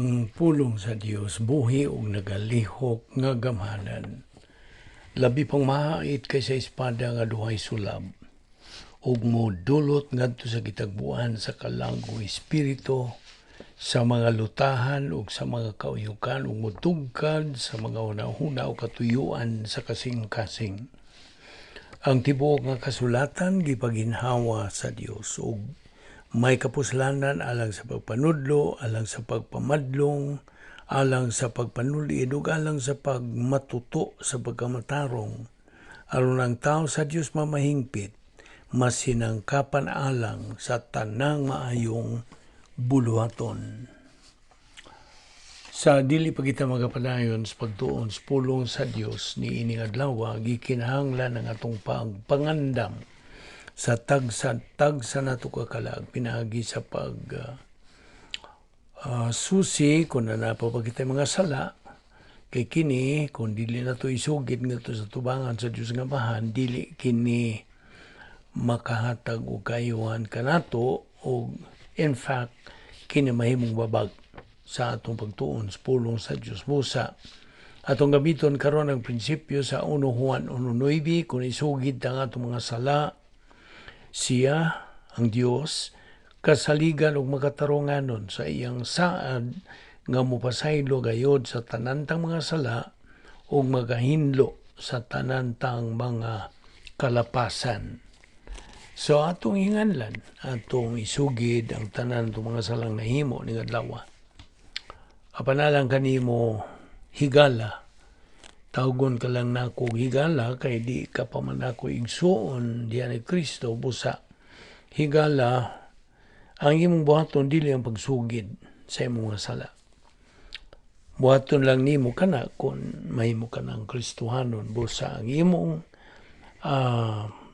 Ang pulong sa Dios buhi ug nagalihok nga gamhanan. Labi pang mahait kaysa espada nga duhay sulab ug modulot ngadto sa gitagbuan sa kalag ug espiritu, sa mga lutahan ug sa mga kauyukan, ug motugkad sa mga hunahuna ug katuyuan sa kasing-kasing. Ang tibuok nga kasulatan gipaginhawa sa Dios ug may kapuslanan alang sa pagpanudlo, alang sa pagpamadlong, alang sa pagpanulid ug alang sa pagmatuto sa pagkamatarong, aron ang tao sa Dios mamahingpit, masinangkapan alang sa tanang maayong buluhaton. Sa dili pa kita magapadayon sa pagtuon sa pulong sa Dios niining adlaw, gikinahanglan ang atong pagpangandam sa tagsa-tagsa nato ka kalag pinaagi sa pag susi kung naa pa kita mga sala, kay kini kung dili nato isugid ngadto sa tubangan sa Dios nga Amahan, dili kini makahatag og kaayuhan kanato og in fact kini mahimong babag sa atong pagtuon sa pulong sa Dios. Busa atong gamiton karon ang prinsipyo sa 1 Juan 1:9, kung isugid ang atong mga sala, siya, ang Dios, kasaligan ug makatarunganon sa iyang saad nga mopasaylo gayod sa tanan tang mga sala ug magahinlo sa tanan tang mga kalapasan. So atong hinganlan, atong isugid ang tanan tong mga salang nahimo ning adlaw. Apan alang kanimo, higala, tawgon ka lang nako higala kay di ka pa man nako igsuon diha ni Kristo. Busa higala, ang imong buhaton dili ang pagsugid sa imong mga sala. Buhaton lang nimo kana kung mahimo ka ng Kristohanon. Busa ang imong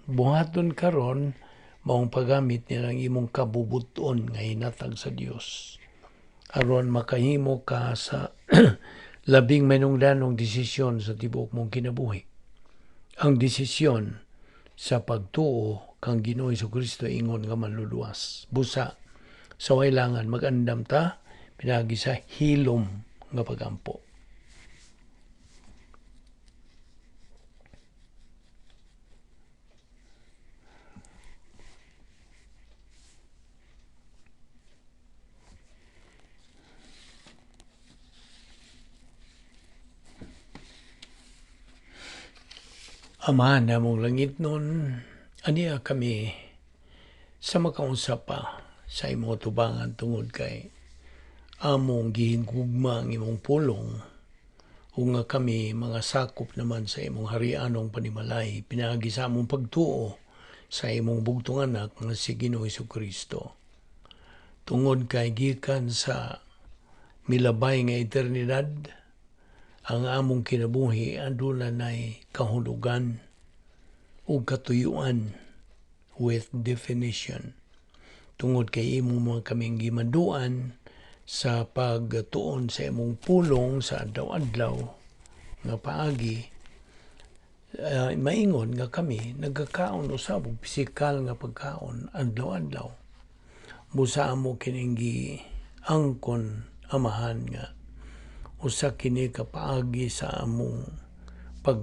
buhaton karon maong paggamit niya ng imong kabubuton nga hinatag sa Dios aron makahimo ka sa labing manungdanong desisyon sa tibuok mong kinabuhi. Ang desisyon sa pagtuo kang Ginoo Kristo ingon nga manluluwas. Busa sa kailangan magandam ta pinaagi sa hilom nga pagampo. Ama namong langitnon, aniya kami sa makaunsa pa sa imong tubangan tungod kay among gihigugma ang imong pulong ug nga kami mga sakop naman sa imong harianong panimalay pinaagi sa among pagtuo sa imong bugtong anak nga si Ginoo Kristo. Tungod kay gikan sa milabay nga eternidad, ang among kinabuhi aduna nay kahulugan ug katuyuan with definition. Tungod kay imo mga kaming gimaduan sa pagtuon sa imong pulong sa adlaw-adlaw nga paagi, maingon nga kami nagakaon usab og pisikal nga pagkaon adlaw-adlaw. Busa amo kining giangkon, Amahan, nga usa kini ka paagi sa among pag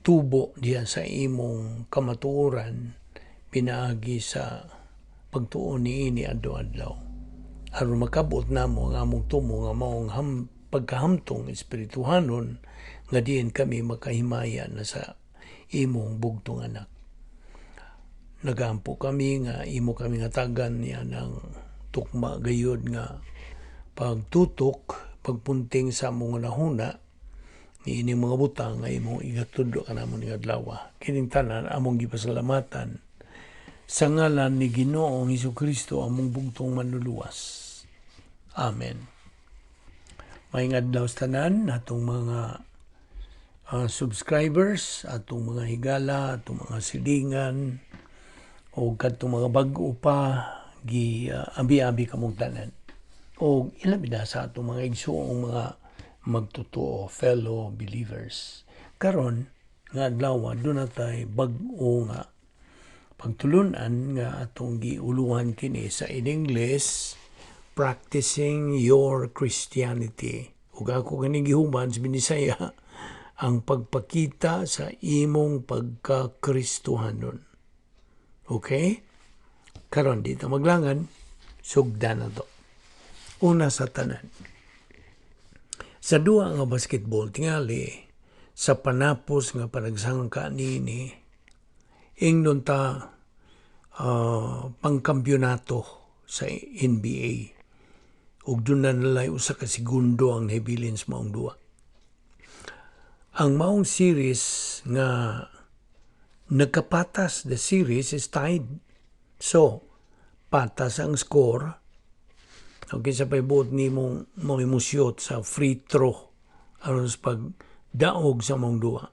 tubo diha sa imong kamatuoran pinaagi sa pagtuon niini adlaw-adlaw aron makabot namo ang among tumo nga maong pagkahamtong espirituhanon nga diin kami makahimaya na sa imong bugtong anak. Nagampo kami nga imo kami nga tagan niya ng tukma gayud nga pagtutok, pagpunting sa among hunahuna niining mga butang nga imong igatudlo kanamo ning adlaw. Kining tanan among gipasalamatan sa ngalan ni Ginoong Hesus, among bugtong manluluwas. Amen. Maayong adlaw sa tanan atong mga subscribers, atong mga higala, atong mga silingan o kadtong mga bag-o pa, gi abi-abi kamong tanan. O ilabi na sa atong mga igsuong mga magtotoo, fellow believers. Karon nga adlaw, duna tay bag-o nga pagtulunan nga atong giuluhan kini sa in English Practicing Your Christianity. Ug ako ganing gihuman sa Binisaya, ang pagpakita sa imong pagka-Kristohanon. Okay? Karon dito maglangan, sugdan na to. Una sa tanan. Sa duwa nga basketball, tingali, sa panapos nga panagsangka niini, ingnon ta pangkampyonato sa NBA. Ug duna na nalay 1 ka segundo ang nahibilin sa maong duwa. Ang maong series nga nagkapatas, the series is tied. So, patas ang score. Okay, sa paybuot nimo mo imusyot sa free throw aron sa pagdaog sa maong duwa.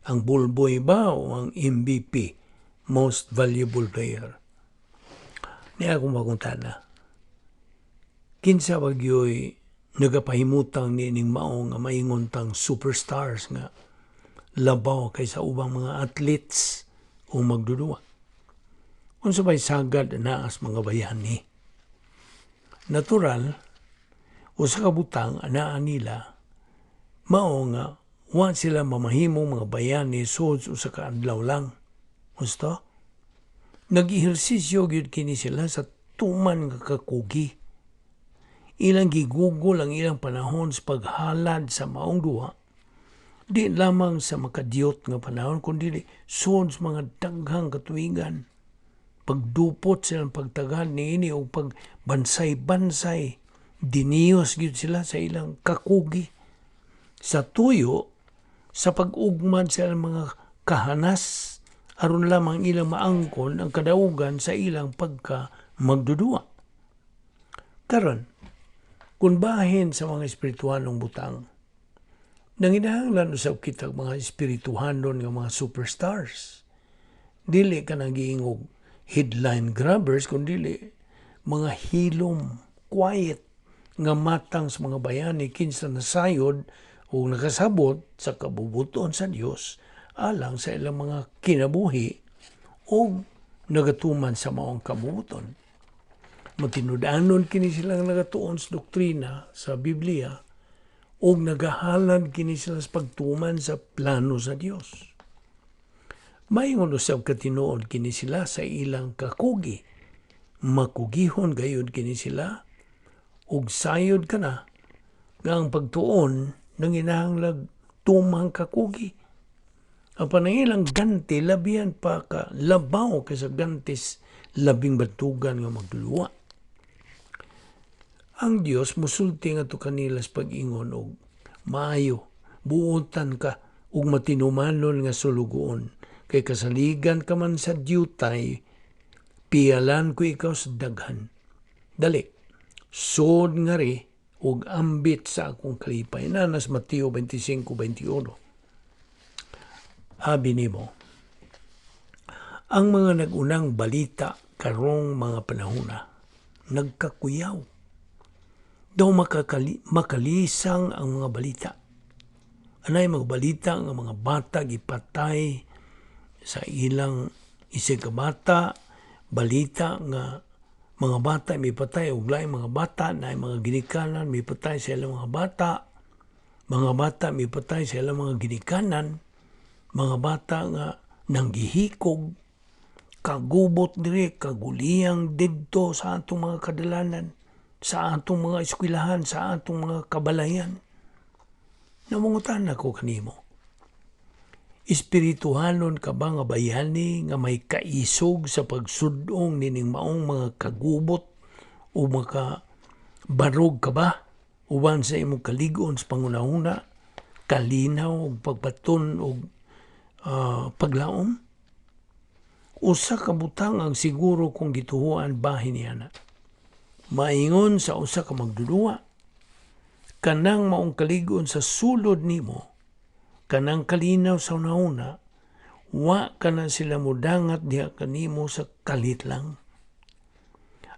Ang ballboy ba o ang MVP, most valuable player? Niya akong pangutana. Kinsa ba gyoy nagapahimutang niining mao nga maingon tang superstars nga labaw kaysa ubang mga athletes o magdudua? Unsa bay sagad naas mga bayani? Natural, usa ka butang anaa nila mao nga wa sila mamahimong mga bayani sud usa ka adlaw lang. Gusto? Nag-ehersisyo gyud kini sila sa tuman nga kakugi. Ilang gigugol ang ilang panahon sa paghalad sa maong duha. Di lamang sa makadiyot nga panahon, kundi sud sa mga daghang katuigan. Pagdupot silang pagtagad niini o pagbansay-bansay, diniyos gyud sila sa ilang kakugi. Sa tuyo, sa pag-ugmad sa ilang mga kahanas, aron lamang ilang maangkon ang kadaugan sa ilang pagka magdudua. Karon, kung bahin sa mga espirituhanong butang, nanginahanglan usab kita mga espirituhanon nga mga superstars. Dili ka nang giingog headline grabbers, kundi mga hilom, quiet, nga matang sa mga bayani kinsa nasayod o nakasabot sa kabubuton sa Dios alang sa ilang mga kinabuhi o nagatuman sa maong kabubuton. Matinud-anon kini silang nagatuon sa doktrina sa Biblia o nagahalad kini sila sa pagtuman sa plano sa Dios. Maingon usab katinuod kini sila sa ilang kakugi. Makugihon gayud kini sila ug sayod kana nga ang pagtuon nanginahanglag tumang kakugi. Ang panangilang ganti labihan pa ka labaw kaysa gantis labing batugan nga magduluwa. Ang Dios musulti nga to kanila sa pag-ingon og maayo, buotan ka ug matinumanon nga sulugoon, kay kasaligan ka man sa diyutay, piyalan ko ikaw sa daghan. Dali, sud ngari ug ambit sa akong kalipay. Nanas Mateo 25:21. Abi nimo, ang mga nag-unang balita karong mga panahona, nagkakuyaw. Daw makalisang ang mga balita. Anay mga balita nga mga bata gipatay sa ilang isig ka bata, balita nga mga bata mipatay og laing mga bata, na mga ginikanan mipatay sa ilang mga bata, mga bata mipatay sa ilang mga ginikanan, mga bata nga nanggihikog, kagubot diri, kaguliyang didto sa atong mga kadalanan, sa atong mga eskwelahan, sa atong mga kabalayan. Namungutan ako kanimo. Espirituhanon ka ba nga bayani nga may kaisog sa pagsudong nining maong mga kagubot o maka barog ka ba uban sa imong kaligon sa pangunahuna, kalinaw ug pagbaton og paglaom? Usa ka butang ang siguro kong gituhuan bahin niya na. Maingon sa usa ka magdudua, kanang maong kaligon sa sulod nimo, kanang kalinaw sa una, wa kana sila mudangat diha kanimo sa kalit lang.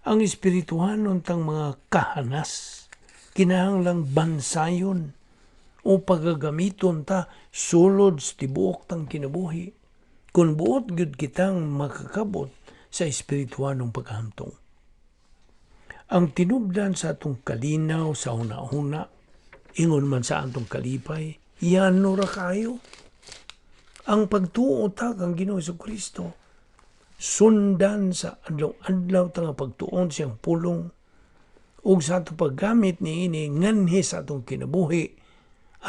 Ang espirituhanon tang mga kahanas, kinahanglang bansayon o pagagamiton ta sulod sa tibuok tang kinabuhi kung buot gyud kitang makakabot sa espirituhanong paghamtong. Ang tinubdan sa atong kalinaw sa huna-huna, ingon man sa atong kalipay, yano ra kayo. Ang pagtuo ta kang Ginoong Kristo, sundan sa adlaw-adlaw ta nga pagtuon siyang pulong, ug sa atong paggamit niini nganhi sa atong kinabuhi,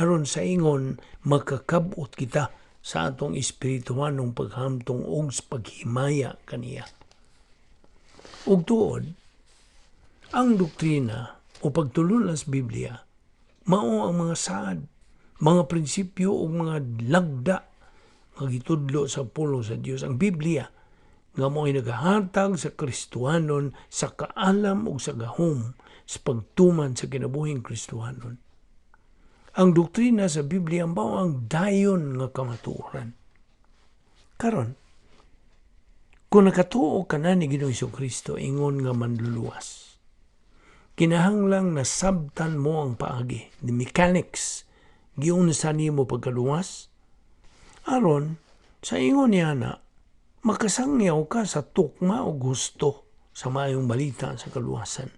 aron sa ingon makakab-ot kita sa atong espirituhanong paghamtong ug sa paghimaya kaniya. Ug tuod, ang doktrina o pagtulunan sa Biblia mao ang mga saad, mga prinsipyo ug mga lagda nga gitudlo sa pulong sa Dios. Ang Biblia nga mao'y nagahatag sa Kristohanon sa kaalam ug sa gahom sa pagtuman sa kinabuhing Kristohanon. Ang doktrina sa Biblia mao ang dayon nga kamatuoran. Karon, kung nakatuo ka na ni Ginoong Kristo ingon nga manluluwas, kinahanglang nasabtan mo ang paagi, the mechanics, giunsa nimo pagkaluwas, aron sa ingon niya na makasangyaw ka sa tukma o gusto sa maayong balita sa kaluwasan,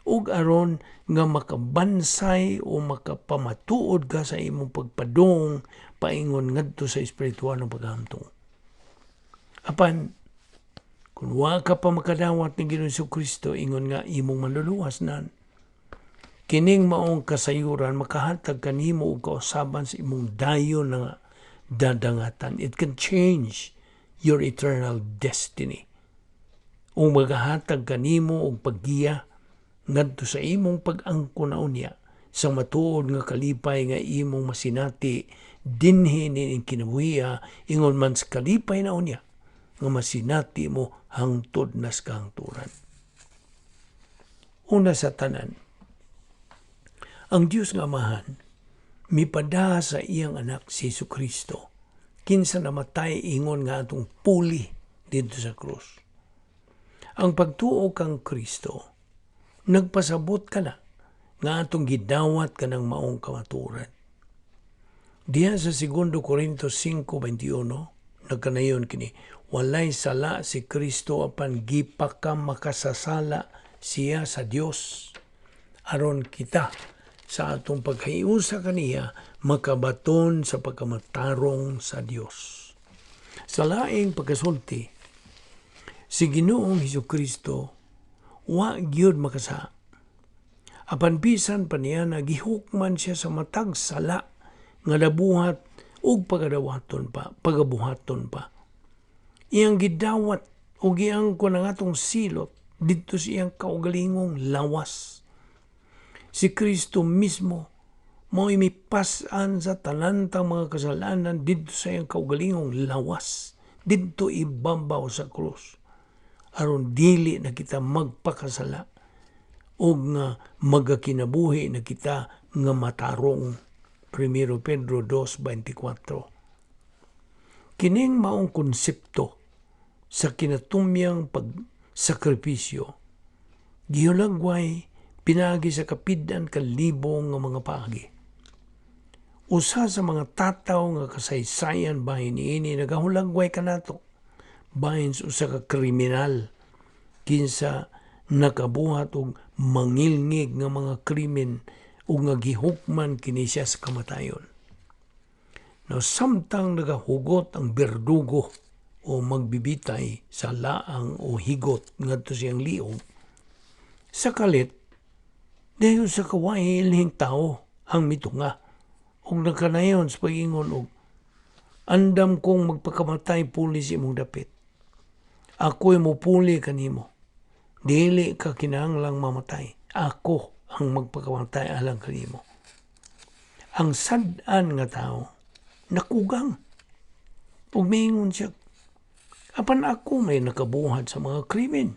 ug aron nga makabansay o makapamatuod ka sa imong pagpadung paingon ngadto sa espiritual ng paghamtong. Apan kung wa ka pa makadawat ni Ginoong Kristo ingon nga imong manluluwas nan, kining maong kasayuran makahatag kanimo og kausaban sa imong dayon nga dadangatan. It can change your eternal destiny. Ug magahatag kanimo og paggiya ngadto sa imong pag-angkon na unya sa matuod nga kalipay nga imong masinati dinhi niining kinabuhia, ingon man sa kalipay na unya nga masinati mo hangtod na sa kahangturan. Una sa tanan, ang Dios nga Amahan mipada sa iyang anak si Hesus Kristo, kinsa namatay ingon nga atong puli didto sa krus. Ang pagtuo kang Kristo nagpasabot ka na nga atong gidawat kanang maong kamatuoran. Diha sa 2 Corinto 5:21, nagkanayon kini, "Walay sala si Kristo apan gipaka makasasala siya sa Dios aron kita sa atong paghiusa kaniya makabaton sa pagkamatarong sa Dios." Sa laing pagkasulti, si Ginoong Hesus Kristo wa gyud makasala. Apan bisan pa niya na gihukman siya sa matag sala nga nabuhat ug pagadawaton pa, pagabuhaton pa. Iyang gidawat ug giangkon ang atong silot didto sa iyang kaugalingong lawas. Si Kristo mismo mao'y mipas-an sa tanan tang mga kasalanan didto sa iyang kaugalingong lawas, didto ibabaw sa krus, aron dili na kita magpakasala ug nga magakinabuhi na kita nga matarong. 1 Pedro 2:24. Kining maong konsepto sa kinatumyang pagsakripisyo gihulagway pinaagi sa kapid-an ka libo nga mga paagi. Usa sa mga tataw nga kasaysayan bahin niini nagahulagway kanato bahin sa usa ka kriminal kinsa nakabuhat og mangilngig nga mga krimen ug nga gihukman kini siya sa kamatayon. Now, samtang nagahugot ang berdugo o magbibitay sa laang o higot ngadto siyang liog, sa kalit, dayon sa kaway ilhing tao ang mitunga ug nagkanayon sa pag-ingon og, "Andam kong magpakamatay puli sa imong dapit. Ako'y mupuli kanimo. Dili ka kinahanglang mamatay. Ako ang magpakamatay alang kanimo." Ang sad-an nga tao nakugang. Ug miingon siya, "Apan ako may nakabuhat sa mga krimen.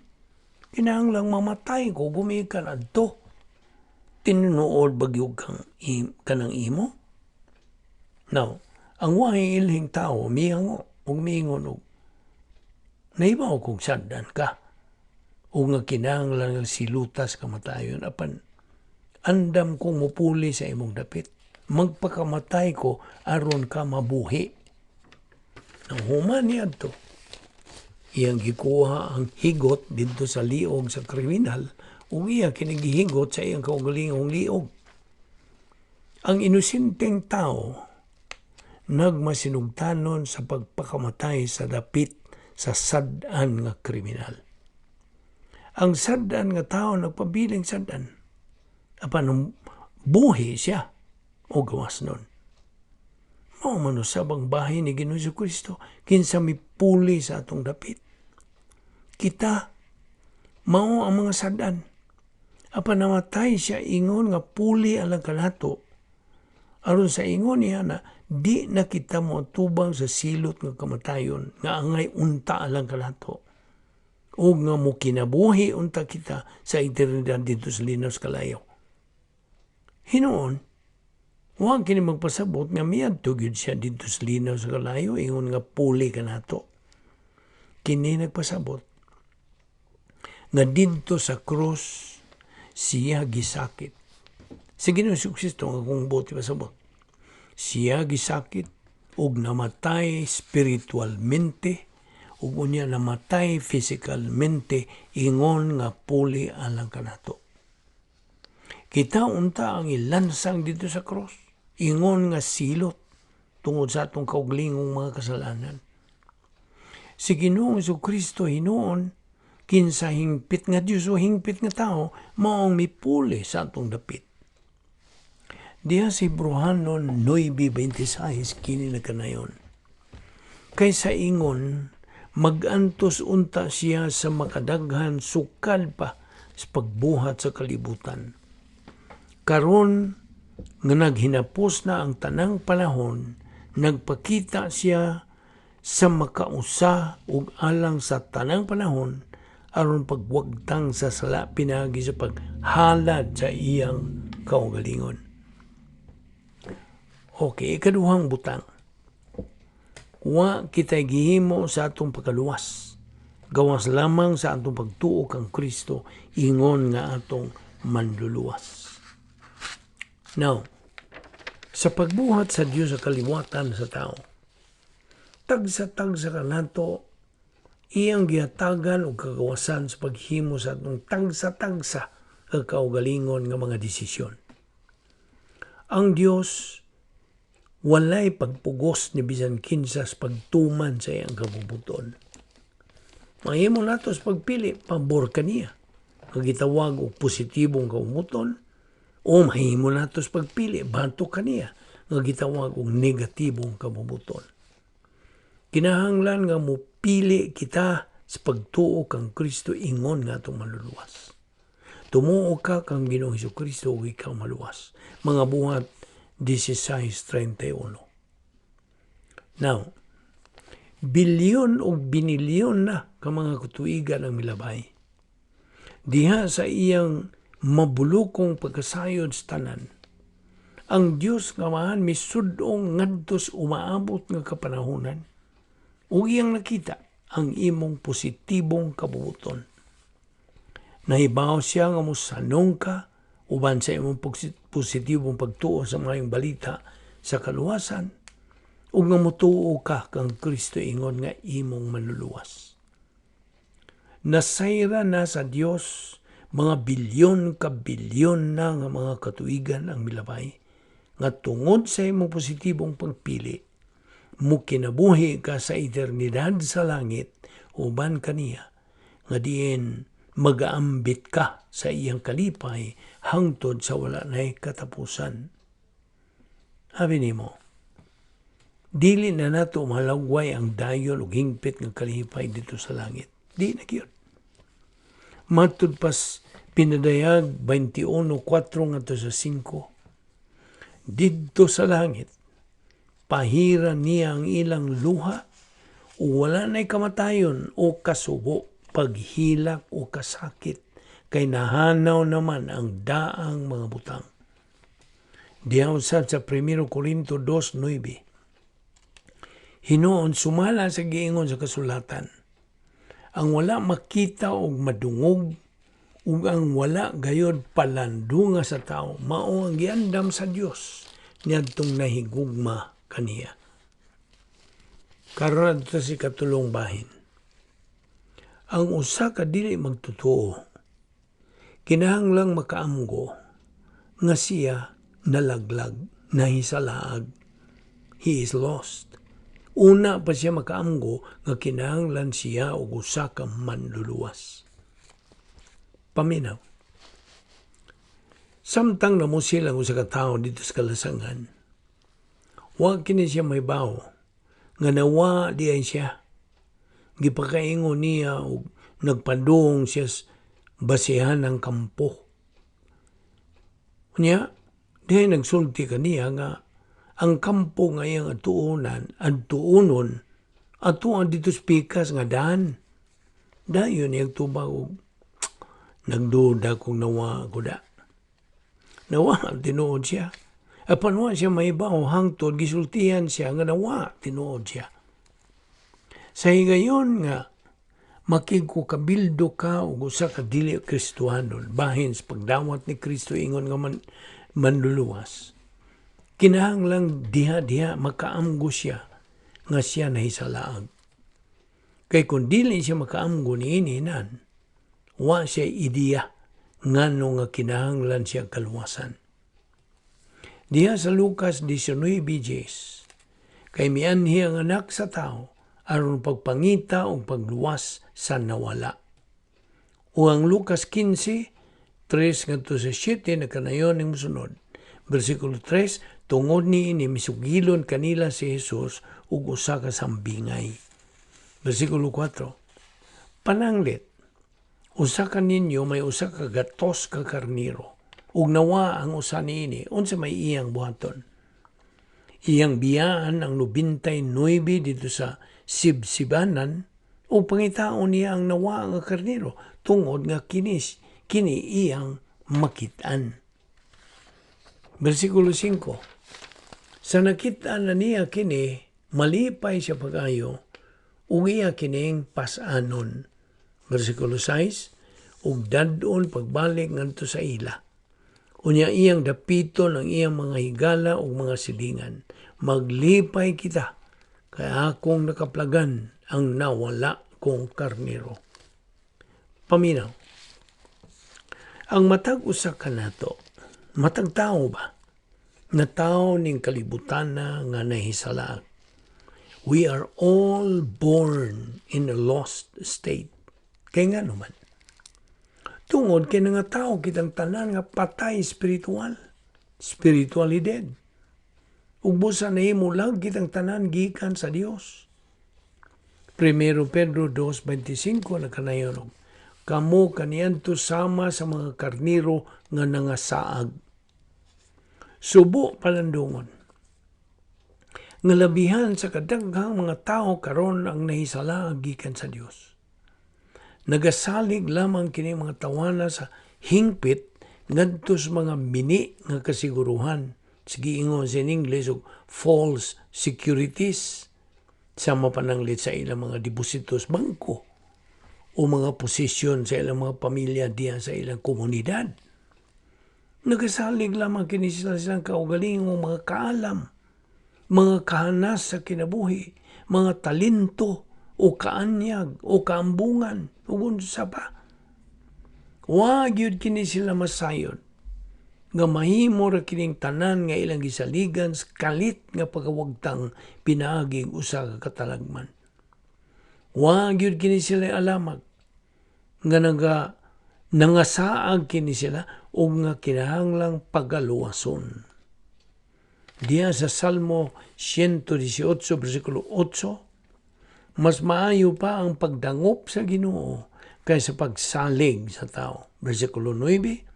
Kinahanglang mamatay ko gumikan adto. Tinuod ba gyud kang kanang imo?" Now, ang wahi ilhing tao mihango ug miingon og, "Nahibaw kong sad-an ka o nga kinahanglan nga silutas kamatayon, apan andam kong mupuli sa imong dapit. Magpakamatay ko aron ka mabuhi." Nang human niadto, Iyang gikuha ang higot didto sa liog sa kriminal ug iya kini gihigot sa iyang kaugalingong liog. Ang inosenteng tao nagmasinugtanon sa pagpakamatay sa dapit sa sad-an nga kriminal. Ang sad-an nga tao nagpabiling sad-an. Apan buhi siya o gawas nun. Mao man usab ang bahin ni Ginoong Kristo kinsa mipuli sa atong dapit. Kita mao ang mga sad-an. Apan namatay siya ingon nga puli alang kanato. Aron sa ingon niya na di na kita moatubang sa silot nga kamatayon nga angay unta alang kanato. Ug nga mo kinabuhi unta kita sa eternidad didto sa linaw sa kalayo. Hinuon, wa kini magpasabot nga miadto gyud siya didto sa linaw sa kalayo ingon nga puli kanato. Kini nagpasabot nga didto sa krus siya gisakit. Sa Ginoong Kristo nga kung buot pasabot. Siya gisakit ug namatay spiritualmente ug unya namatay physicalmente ingon nga puli alang kanato. Kita unta ang ilansang didto sa krus ingon nga silot tungod sa atong kaugalingong mga kasalanan. Si Ginoong Kristo hinuon kinsa hingpit nga Dios o hingpit nga tao maong mipuli sa atong dapit. Diha si Hebreohanon 9:26 kini nagkanayon. Kay sa ingon, magantos unta siya sa makadaghan sukad pa sa pagbuhat sa kalibutan. Karon nga naghinapos na ang tanang panahon, nagpakita siya sa makausa ug alang sa tanang panahon aron pagwagtang sa sala pinaagi sa paghalad sa iyang kaugalingon. Okay, ikaduhang butang. Wa kita gihimo sa atong pagkaluwas. Gawas lamang sa atong pagtuo kang Kristo ingon nga atong manluluwas. Now, sa pagbuhat sa Dios sa kaliwatan sa tao, tagsa-tagsa kanato iyang gihatagan og kagawasan sa paghimo sa atong tagsa-tagsa ka kaugalingon nga mga desisyon. Ang Dios walay pagpugos ni bisan kinsa sa pagtuman sa iyang kabubut-on. Mahimo nato sa pagpili pabor kaniya nga gitawag og positibong kabubut-on, o mahimo nato sa pagpili batok kaniya nga gitawag og negatibong kabubut-on. Kinahanglan nga mopili kita sa pagtuo kang Kristo ingon nga atong maluluwas. Tumuo ka kang Ginoong Kristo ug ikaw maluwas. Mga Buhat 16:31. Now, bilyon o binilyon na ka mga katuigan ang milabay. Diha sa iyang mabulukong pagkasayod sa tanan, ang Dios nga Amahan misud-ong ngadto sa umaabot nga kapanahonan ug iyang nakita ang imong positibong kabubuton. Nahibaw siya nga mosanong ka uban sa imong positibong pagtuo sa maayong balita sa kaluwasan ug nga motuo ka kang Kristo ingon nga imong manluluwas. Nasayra na sa Dios mga bilyon ka bilyon na nga mga katuigan ang milabay nga tungod sa imong positibong pagpili mo kinabuhi ka sa eternidad sa langit uban kaniya nga diin magaambit ka sa iyang kalipay hangtod sa wala nay katapusan. Abi nimo, dili na nato malagway ang dayon ug hingpit nga kalipay didto sa langit. Di na gyud. Matud pas Pinadayag 21:4 ngadto sa 5, didto sa langit, pahira niya ang ilang luha o wala na'y kamatayon o kasubo, paghilak o kasakit, kay nahanaw naman ang daang mga butang. Diha usab sa 1 Corinto 2:9. Hinuon sumala sa giingon sa kasulatan, ang wala makita og madungog ug ang wala gayod palandunga sa tao mao ang giandam sa Dios niadtong nahigugma kaniya. Karon adto sa ikatulong bahin. Ang usa ka dili magtotoo, kinahanglang makaamgo nga siya nalaglag, nahisalaag. He is lost. Una pa siya makaamgo nga kinahanglan siya og usa ka manluluwas. Paminaw. Samtang namusil ang usa ka tawo didto sa kalasangan, wa kini siya mahibaw nga nawa diay siya. Gipakaingon niya og nagpadung siya sa basihan ng kampo. Unya, dihay nagsulti kaniya nga ang kampo nga iyang atuonan, adtuonon, atuan didto sa pikas nga daan. Dayon iyang tubag og nagduda kung nawa ko da. Nawa, tinuod siya. Apan wa siya mahibaw hangtod gisultihan siya nga nawa tinuod siya. Sa higayon nga makigkukabildo ka og usa ka dili Kristohanon bahin sa pagdawat ni Kristo ingon nga manluluwas. Kinahanglang diha-diha makaamgo siya nga siya nahisalaag. Kay kung dili siya makaamgo niini nan, wa siya ideya ngano nga kinahanglan siya kaluwasan. Diha sa Lucas 19:10, kay mianhi ang Anak sa Tao aron pagpangita og pagluwas sa nawala. O ang Lucas 15:3 ngadto sa 7 nakanayon ning mosunod. Bersikulo 3, tungod niini misugilon kanila si Jesus ug usa ka sambingay. Bersikulo 4, pananglit, usa ka ninyo may usa ka gatos ka karniro ug nawa ang usa niini, unsa may iyang buhaton? Iyang biyaan ang 99 didto sa sibsibanan o pangitaon niya ang nawa nga karniro tungod nga kini iyang makit-an. Bersikulo 5, sa nakit-an na niya kini, malipay siya pag-ayo ug iya kining pas-anon. Bersikulo 6, ug dad-on pagbalik ngadto sa ila. Unya iyang dapiton ang iyang mga higala ug mga silingan. Maglipay kita, kay akong nakaplagan ang nawala kong karnero. Paminaw. Ang matag usa kanato, matag tao ba? Na tao ning kalibutan na nga nahisalaag. We are all born in a lost state. Kay nga naman, tungod kay nga tao kitang tanan nga patay spiritual. Spiritually dead. Ug busa nahimo lang kitang tanan gikan sa Dios. 1 Pedro 2:25 nakanayon og kamo kaniadto sama sa mga karniro nga nangasaag. Subo palandungon nga labihan sa kadaghang mga tao karon ang nahisalaag gikan sa Dios. Nagasalig lamang kini mga tawana sa hingpit ngadto sa mga mini nga kasiguruhan. Sige, ingon sa English og false securities, sa mapananglit sa ilang mga deposito sa bangko o mga posisyon sa ilang mga pamilya diya sa ilang komunidad. Nagasalig lamang kini sila silang kaugalingong mga kaalam, mga kahanas sa kinabuhi, mga talento o kaanyag o kaambungan ug unsa pa. Wa gyud kini sila masayod nga mahimo ra kining tanan nga ilang gisaligan sa kalit nga pagawagtang pinaaging usa ka katalagman. Wa gyud kini sila alamag nga nangasaag kini sila ug nga kinahanglang pagaluwason. Diya sa Salmo 118 bersikulo 8, mas maayo pa ang pagdangop sa Ginoo kaysa pagsalig sa tao. Bersikulo 9,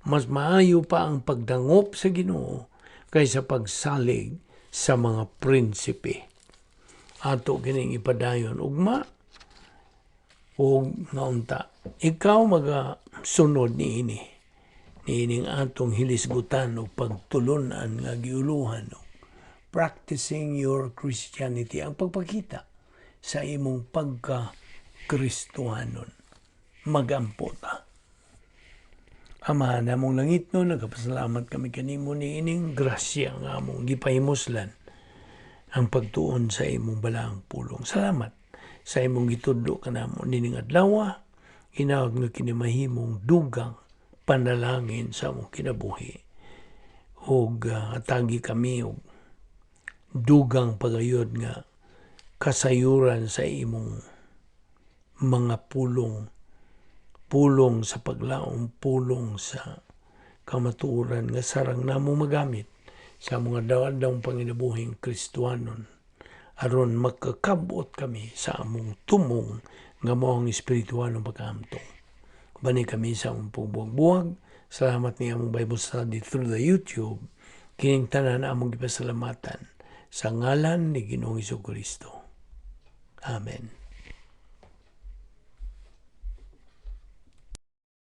mas maayo pa ang pagdangop sa Ginoo kaysa pagsalig sa mga prinsipe. Ato kining ipadayon ugma ug ngaunta. Ikaw magasunod niini niining atong hilisgutan o pagtulunan nga giuluhan og practicing your Christianity, ang pagpakita sa imong pagka-Kristohanon. Magampo ta. Ama namong langitno, nagapasalamat kami kanimo niining grasya nga among gipahimuslan ang pagtuon sa imong balaang pulong. Salamat Sa imong gitudlo kanamo nining adlaw, hinaot nga kini mahimong dugang panalangin sa among kinabuhi. Ug atagi kami og dugang pagayod nga kasayuran sa imong mga pulong, pulong sa paglaom, pulong sa kamatuoran nga sarang namo magamit sa mga adlaw-adlawng panginabuhing Kristohanon aron makakabot kami sa among tumong nga mao ang espiritualong pagkahamtong. Bani kami sa among pagbuwag-buwag. Salamat ni among Bible study through the YouTube. Kining tanan among gipasalamatan sa ngalan ni Ginoong Kristo. Amen.